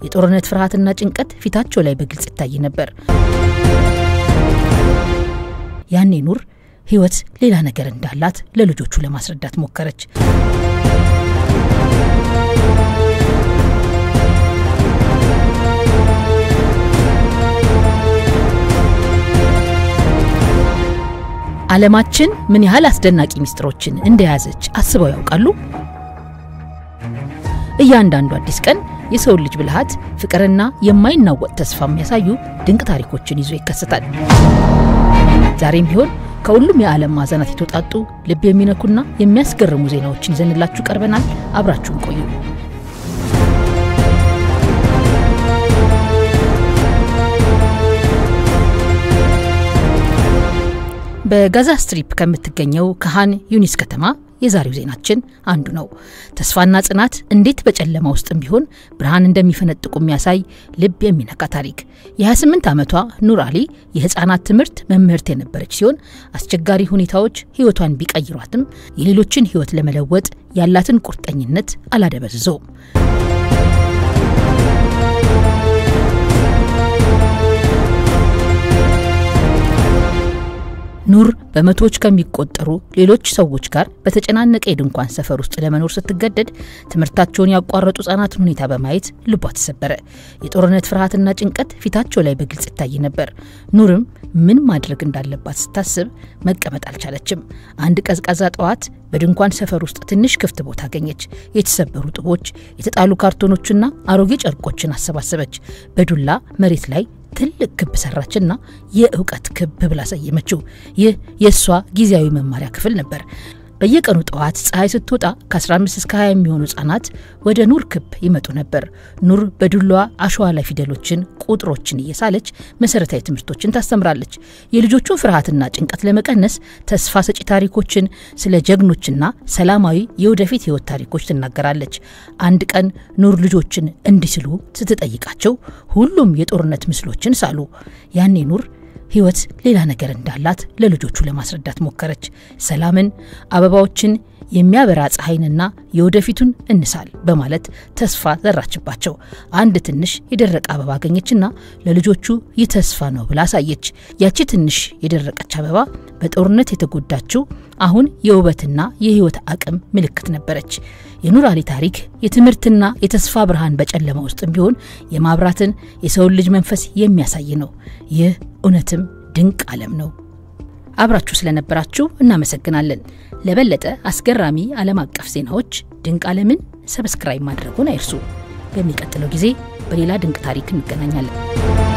የጦርነት ፍርሃትና ጭንቀት ፊታቸው ላይ በግልጽ ይታይ ነበር። ያኔ ኑር ህይወት ሌላ ነገር እንዳላት ለልጆቹ ለማስረዳት ሞከረች። ዓለማችን ምን ያህል አስደናቂ ሚስጥሮችን እንደያዘች አስበው ያውቃሉ? እያንዳንዱ አዲስ ቀን የሰው ልጅ ብልሃት፣ ፍቅርና የማይናወጥ ተስፋ የሚያሳዩ ድንቅ ታሪኮችን ይዞ ይከሰታል። ዛሬም ቢሆን ከሁሉም የዓለም ማዕዘናት የተውጣጡ ልብ የሚነኩና የሚያስገርሙ ዜናዎችን ይዘንላችሁ ቀርበናል። አብራችሁን ቆዩ። በጋዛ ስትሪፕ ከምትገኘው ከሃን ዩኒስ ከተማ የዛሬው ዜናችን አንዱ ነው። ተስፋና ጽናት እንዴት በጨለማ ውስጥም ቢሆን ብርሃን እንደሚፈነጥቁ የሚያሳይ ልብ የሚነካ ታሪክ። የ28 ዓመቷ ኑር አሊ የህፃናት ትምህርት መምህርት የነበረች ሲሆን አስቸጋሪ ሁኔታዎች ህይወቷን ቢቀይሯትም የሌሎችን ህይወት ለመለወጥ ያላትን ቁርጠኝነት አላደበዝዘውም። ኑር በመቶዎች ከሚቆጠሩ ሌሎች ሰዎች ጋር በተጨናነቀ የድንኳን ሰፈር ውስጥ ለመኖር ስትገደድ ትምህርታቸውን ያቋረጡ ህጻናትን ሁኔታ በማየት ልቧ ተሰበረ። የጦርነት ፍርሃትና ጭንቀት ፊታቸው ላይ በግልጽ ይታይ ነበር። ኑርም ምን ማድረግ እንዳለባት ስታስብ መቀመጥ አልቻለችም። አንድ ቀዝቃዛ ጠዋት በድንኳን ሰፈር ውስጥ ትንሽ ክፍት ቦታ አገኘች። የተሰበሩ ጡቦች፣ የተጣሉ ካርቶኖችና አሮጌ ጨርቆችን አሰባሰበች። በዱላ መሬት ላይ ትልቅ ክብ ሰራችና የእውቀት ክብ ብላ ሰየመችው። ይህ የእሷ ጊዜያዊ መማሪያ ክፍል ነበር። በየቀኑ ጠዋት ፀሐይ ስትወጣ ከ15 እስከ 20 የሚሆኑ ህጻናት ወደ ኑር ክብ ይመጡ ነበር። ኑር በዱላዋ አሸዋ ላይ ፊደሎችን፣ ቁጥሮችን እየሳለች መሰረታዊ ትምህርቶችን ታስተምራለች። የልጆቹን ፍርሃትና ጭንቀት ለመቀነስ ተስፋ ሰጪ ታሪኮችን፣ ስለ ጀግኖችና ሰላማዊ የወደፊት ህይወት ታሪኮች ትናገራለች። አንድ ቀን ኑር ልጆችን እንዲስሉ ስትጠይቃቸው ሁሉም የጦርነት ምስሎችን ሳሉ። ያኔ ኑር ህይወት ሌላ ነገር እንዳላት ለልጆቹ ለማስረዳት ሞከረች። ሰላምን፣ አበባዎችን፣ የሚያበራ ፀሐይንና የወደፊቱን እንሳል በማለት ተስፋ ዘራችባቸው። አንድ ትንሽ የደረቀ አበባ አገኘችና ለልጆቹ ይህ ተስፋ ነው ብላ አሳየች። ያቺ ትንሽ የደረቀች አበባ በጦርነት የተጎዳችው አሁን የውበትና የህይወት አቅም ምልክት ነበረች። የኑር አሊ ታሪክ የትምህርትና የተስፋ ብርሃን በጨለማ ውስጥም ቢሆን የማብራትን የሰውን ልጅ መንፈስ የሚያሳይ ነው። ይህ እውነትም ድንቅ ዓለም ነው። አብራችሁ ስለነበራችሁ እናመሰግናለን። ለበለጠ አስገራሚ ዓለም አቀፍ ዜናዎች ድንቅ ዓለምን subscribe ማድረጉን አይርሱ። በሚቀጥለው ጊዜ በሌላ ድንቅ ታሪክ እንገናኛለን።